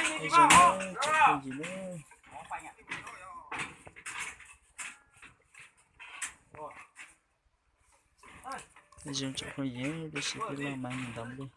Zoo tsoom phooj ywg na. Zoo tsoom phooj ywg, tab sis peb loj mais ntaus nplej.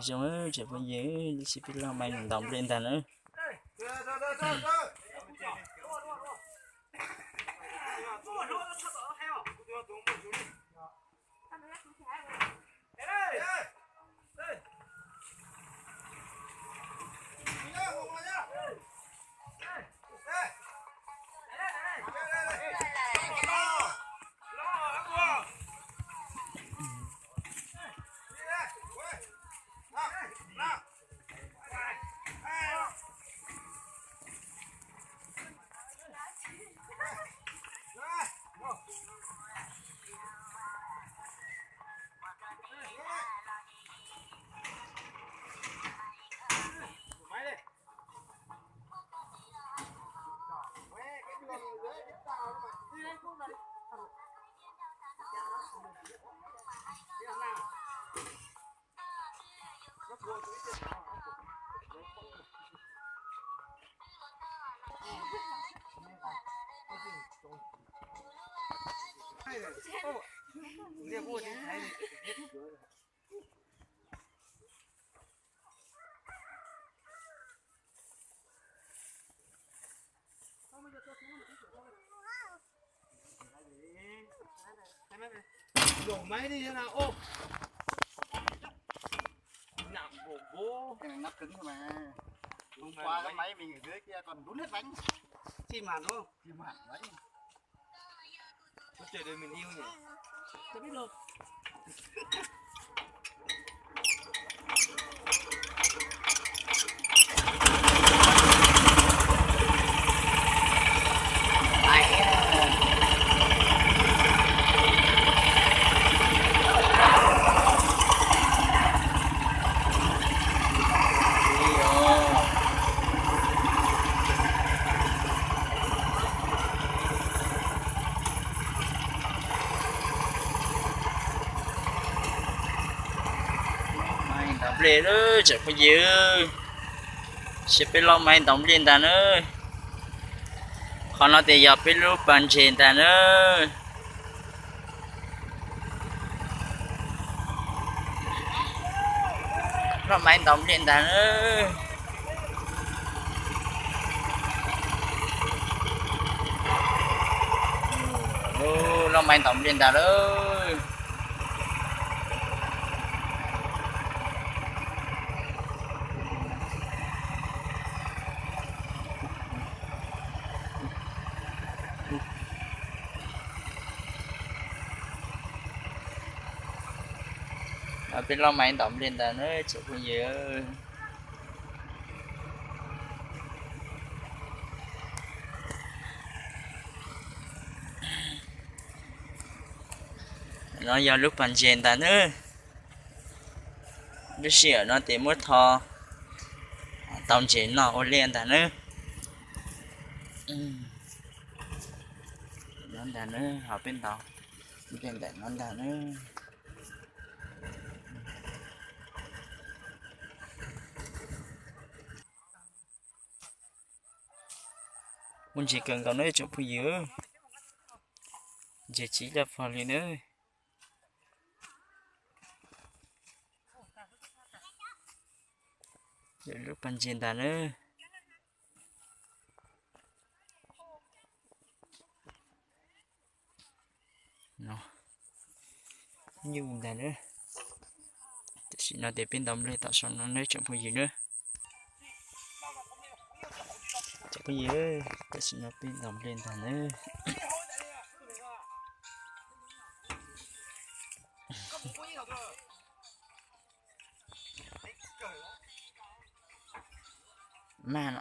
Zoo tsoom phooj ywg, tab sis peb loj mais ntaus nplej ntag na. Nắp cứng thôi mà. Hôm qua cái máy mình ở dưới kia còn đúng hết bánh. Xi măng đúng không? Xi măng bánh. Có trời đời mình yêu nhỉ? Tôi biết luôn. Ntaus nplej lawm tsoom phooj ywg, tab sis peb loj mais ntaus nplej ntag na. Qhov no ces yog peb lub pas ntses ntag na. Loj mais ntaus nplej ntag na. Loj mais ntaus nplej ntag lawm. Peb loj mais ntaus nplej ntag na tsoom phooj ywg. No yog lub pas ntses ntag nawb. Lub sij hawm no ces muab tho tau ntses noj ua liaj ntag nawb. No ntag nawb, ho peb ntaus nplej ntawm no ntag nawb. Muaj ntses kawg nkaus nawb tsoom phooj ywg. Ntses tsis loj pog li nawb. Lub pas ntses ntag nawb. Nyuj ntag nawb. Tam sim no ces peb ntaus nplej tom saum no nawb tsoom phooj ywg nawb. Tsoom phooj ywg, tam sim no peb ntaus nplej ntag nawb. Mag no.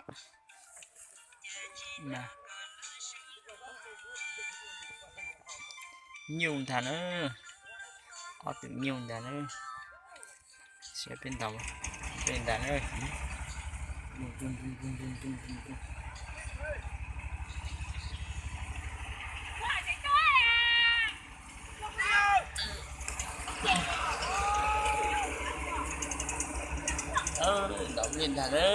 Nyuj ntag na. Ob tug nyuj ntag na. Siab peb ntaus, peb ntag na. Ntaus nplej ntag na.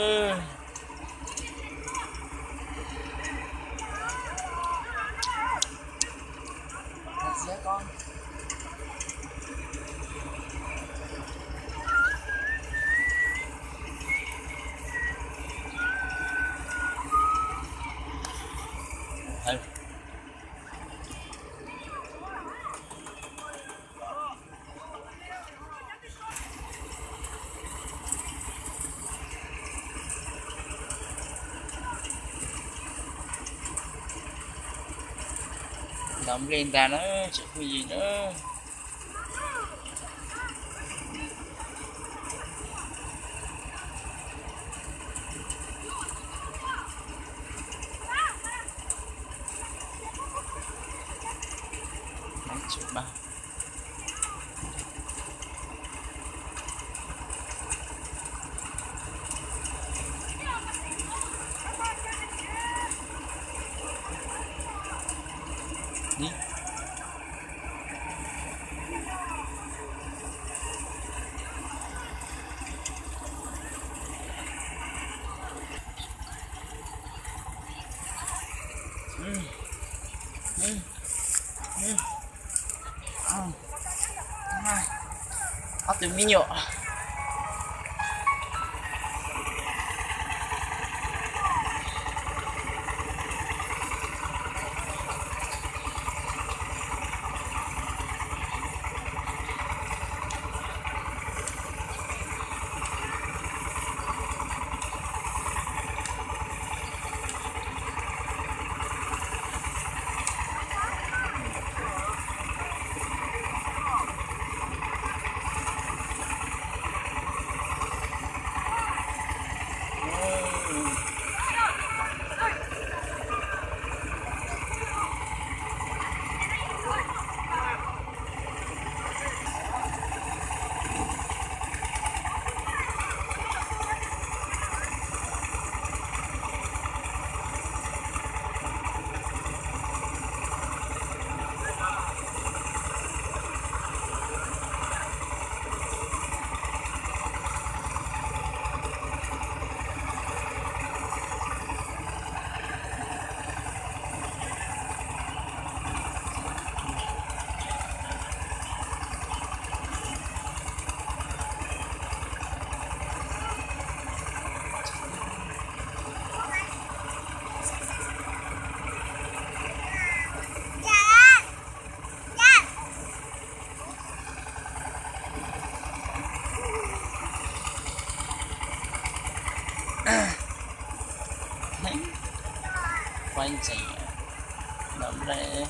Ntaus nplej ntag na, tsoom phooj ywg na. Ob tug me nyuam. Quay ntxiv, ntaus nplej.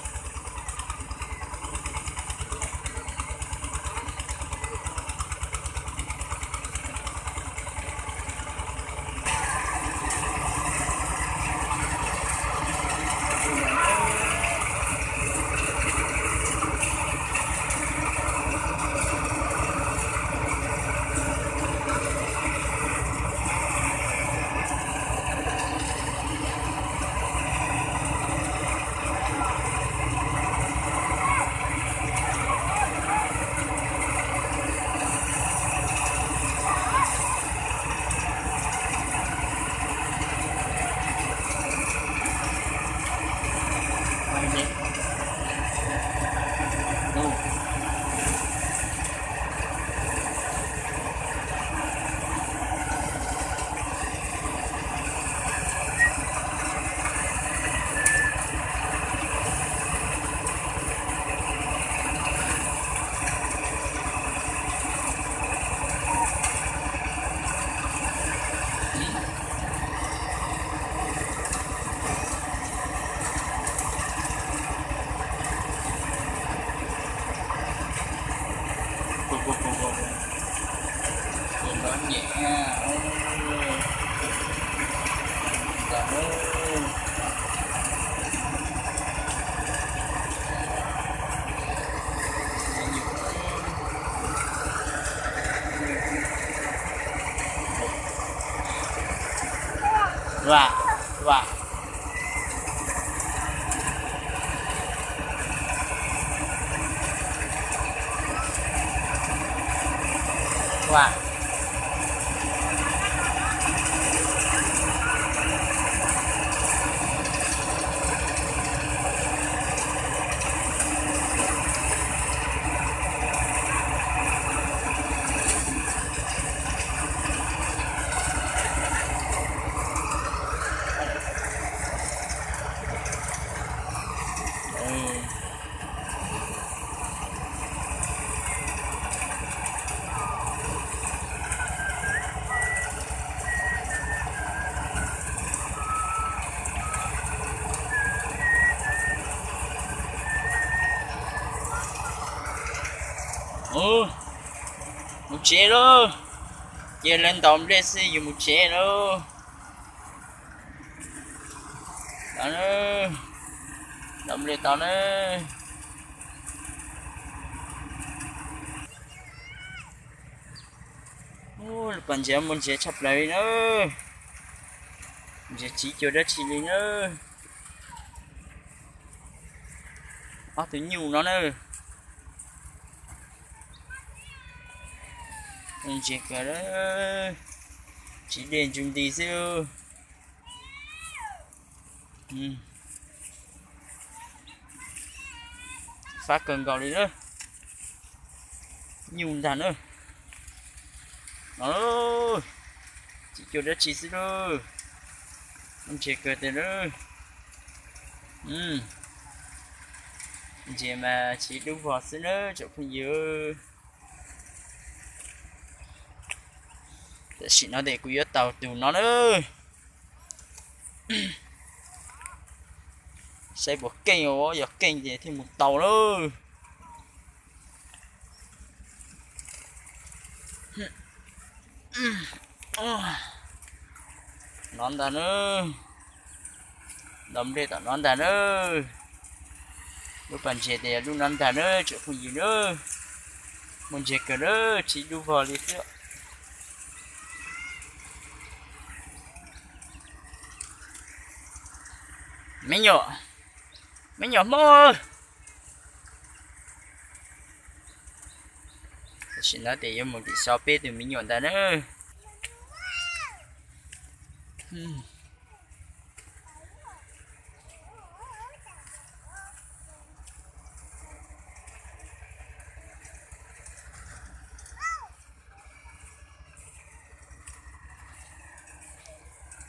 Và, và. Và. Mus tsev lauj. Cia lawv ntaus nplej xwb yus mus tsev lauj. Ntaus nplej tau na. Lub pas ntses muaj ntses tshaj plaws li na. Ntses tsis cuag dab tsi li na. Ob tug nyuj no na. Ntses kawg, tsis dej ntsuj nti xwb. Fab kawg nkaus li na. Nyuj ntag na. No, tsis cuag dab tsi xwb lauj. Ntses kawg tiag lauj. Ntses mas tsis dub vog xwb na tsoom phooj ywg. Tam sim no ces kuv yuav tau tus no na. Saib puas keej, yog keej ces thiaj mus tau lauj. No ntag na. Ntaus nplej tom no ntag na. Lub pas ntses tias lub no ntag na tsoom phooj ywg na. Muaj ntses kawg na, tsis dub vog li xwb. Me nyuam, me nyuam Hmoob. Tam sim no ces yuav mus tim so peb tus me nyuam ntag na.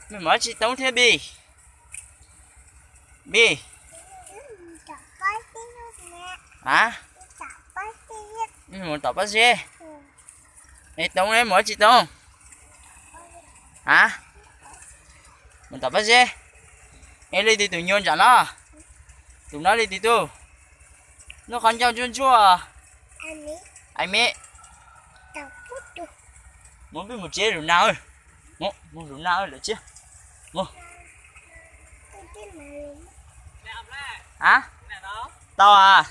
Mej mus tsis toob thiab Bi? Bi, a, mus tom pob zeb. Es toob ne, mus tsis toob? A, mus tom pob zeb. Es leej twg tus nyuag nram no? Tus no leej twg tug? Lub qhov ncauj ntsuab ntsuab. Ais me, mus peb mus tsev lug nag, mus lug nag lawm tsis mus. A, tau a,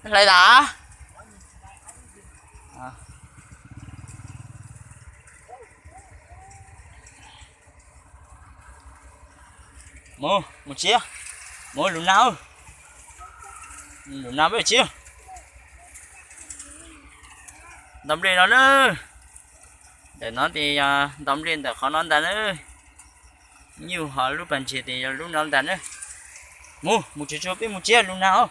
hlais tas. Mus, mus tsev, mus lug nag, lug nag peb tsev. Ntaus nplej no na. Ntawm no ces yog ntaus nplej ntawm qhov no ntag na. Nyuj ho lub pas ntses ces yog lub no ntag na. Mus, mus tsuag tsuag peb mus tsev lug nag os.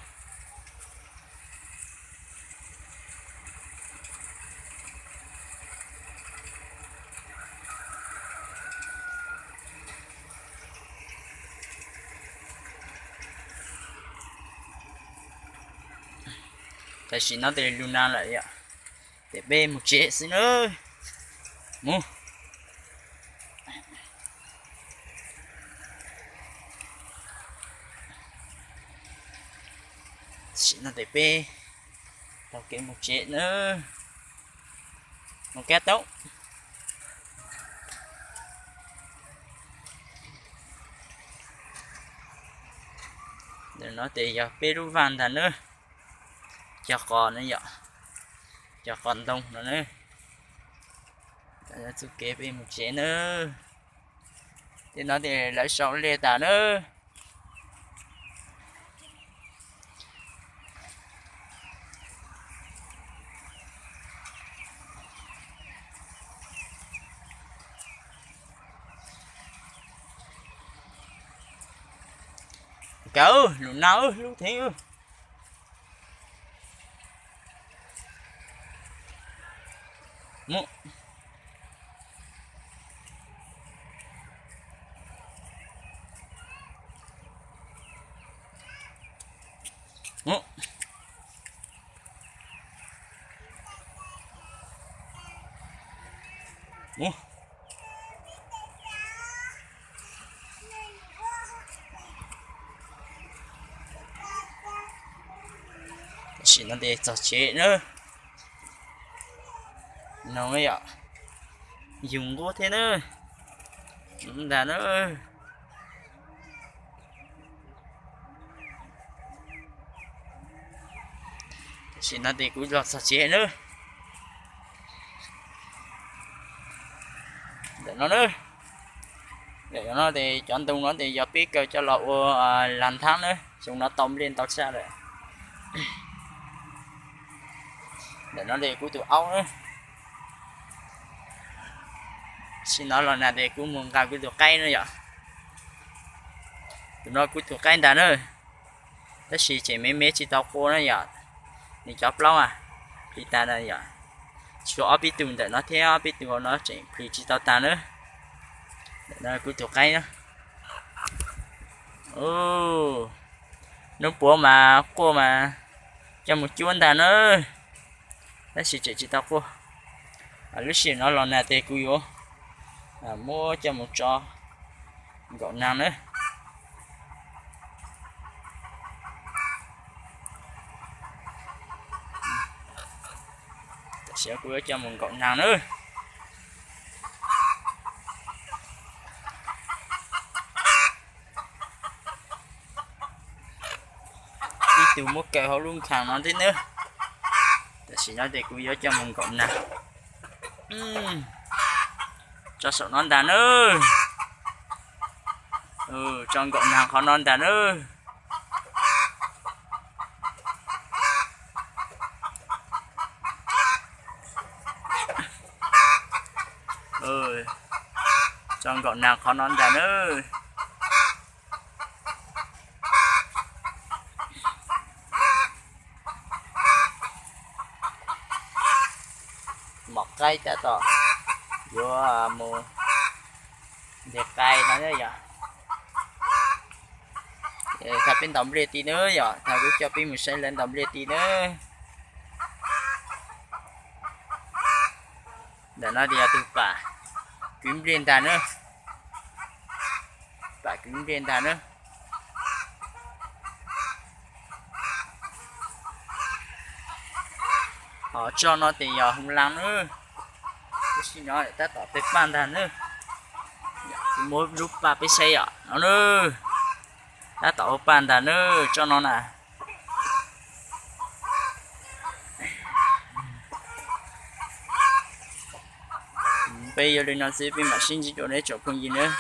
Tam sim no ces lug nag lawm yom, ces peb mus tsev xwb na. Mus. Tam sim no ces peb taug kev mus tsev na. Mus kab toob. No ces yog peb lub vaj ntag nawb. Cog qos no yom, cog qos ntoo no nawb. Txoj kev peb mus tsev nawb. Tej no ces lawv sau liaj tas nawb. Kawg lus nag hlub theeb. Mus. Mus. Mus. Tam sim no ces txog tsev nawb. No yom, yus nquab thiab nawb. Ntag nawb. Tam sim no ces kuv los txog tsev nawb. Ntawm no nawb, ntawm no ces cov ntoo no ces yog peb kaw coj los ua lag nthab nawb, xyoo no tau nplej ntau tshaj lawm. Ntawm no ces kuv tus aub nawb. Tam sim no los nag ces kuv mus nqa kuv tus qaib no yom. Tus no kuv tus qaib ntag nawb. Tab sis tseem me me tsis tau qua na yom. Nws cov plaub a, plis tas na yom. Tshuav ob peb tug ntawm no thiab ob peb tug hauv no tseem plis tsis tau tas nawb. Ntawm no kuv tus qaib na. Hnub puav mas quaj mas coj mus cuab ntag na. Tab sis tseem tsis tau quaj. Lub sij hawm no los nag ces kuv yuav muab coj mus tso nkaum nag na. Tam sim kuv yuav coj mus nkaum nag na. Ib tug muab kaw hauv lub nkhav no thiab nawb. Tam sim no ces kuv yuav coj mus nkaum nag. Tso saum no ntag nawb. Tso nkaum nag qhov no ntag nawb. Tso nkaum nag qhov no ntag nawb. Mom qaib tab tom yuav mus ntes qai no yom. Thaum peb ntaus nplej ti nawb yom, thaum kuv coj peb mus saib lawv ntaus nplej ti nawb. Ntawm no ces yog tus pam kwv nplej ntag nawb. Pam kwv nplej ntag nawb. Ho tsob no ces yog hoo laa nawb. Tam sim no tab tom peb paj ntag nawb. Kuv muab lub paj peb saib yom no nawb. Tab tom ua paj ntag nawb tsob no na. Peb yuav li no xwb peb mam sib ntsib dua nawb tsoom phooj ywg nawb.